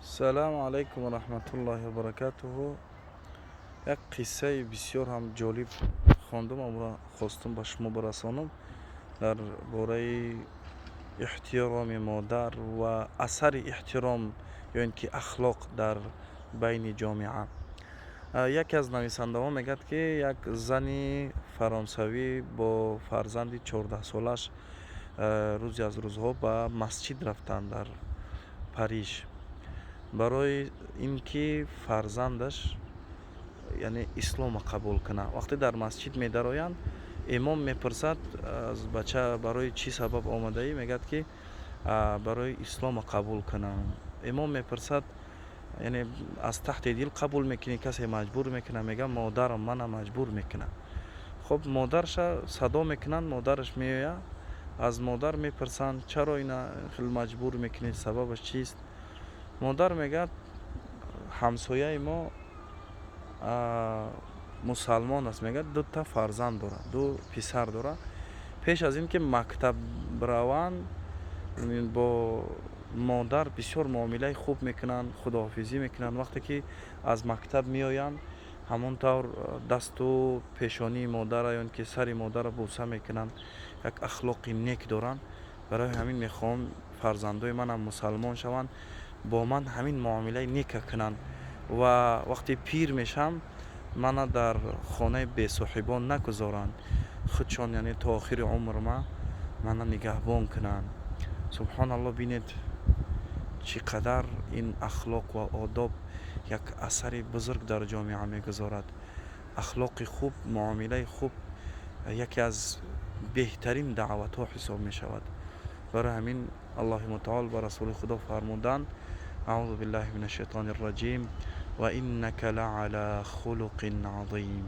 Салому алайкум ва раҳматуллоҳи ва баракатуҳу. Як қиссаи бисёр ҳам ҷолиб хондум, амро хостум ба шумо барасонам дар бораи эҳтироми модар ва асари эҳтиром ё ин ки ахлоқ дар байни ҷомеа. Яке аз нависандаҳо мегӯяд, ки як зани фаронсавӣ бо фарзанди 14-солааш рӯзе аз рӯзҳо ба масҷид рафтанд дар Париж, барои ин ки фарзандаш, яъне, исломро қабул кунад. Вақте дар масҷид медароянд, имом мепурсад аз бача: «Барои чӣ сабаб омадаӣ?» Мегӯяд, ки барои исломро қабул кунам. Имом мепурсад: «Яъне аз таҳти дил қабул мекунӣ, касе маҷбур мекунад?» Мегӯяд: «Модарам мана маҷбур мекунад». Хуб, модарша садо мекунанд, модараш меояд. Аз модар мепурсанд: «Чаро ина хеле маҷбур мекунед, сабабаш чист?» Модар мегӯяд: «Ҳамсояи мо мусалмон аст», мегӯяд, «дута фарзанд дорад, ду писар дорад. Пеш аз ин ки мактаб раванд, бо модар бисёр муомилаи хуб мекунанд, худоҳофизӣ мекунанд. Вақте ки аз мактаб меоянд, ҳамон тавр дасту пешонии модара ё ин ки сари модарро бӯса мекунанд, як ахлоқи нек доранд. Барои ҳамин мехоҳам фарзандои манам мусалмон шаванд, бо ман ҳамин муомилаи нека кунанд ва вақте пир мешавам, мана дар хонаи бесоҳибон нагузоранд, худшон, яъне, то охири умр мана нигаҳбон кунанд». Субҳоналло, бинед, чӣ қадар ин ахлоқ ва одоб як асари бузург дар ҷомеа мегузорад. Ахлоқи хуб, муомилаи хуб яке аз беҳтарин даъватҳо ҳисоб мешавад. Барои ҳамин Аллоҳи мутаол ба Расули Худо фармуданд: أعوذ بالله من الشيطان الرجيم، وإنك لعلى خلق عظيم.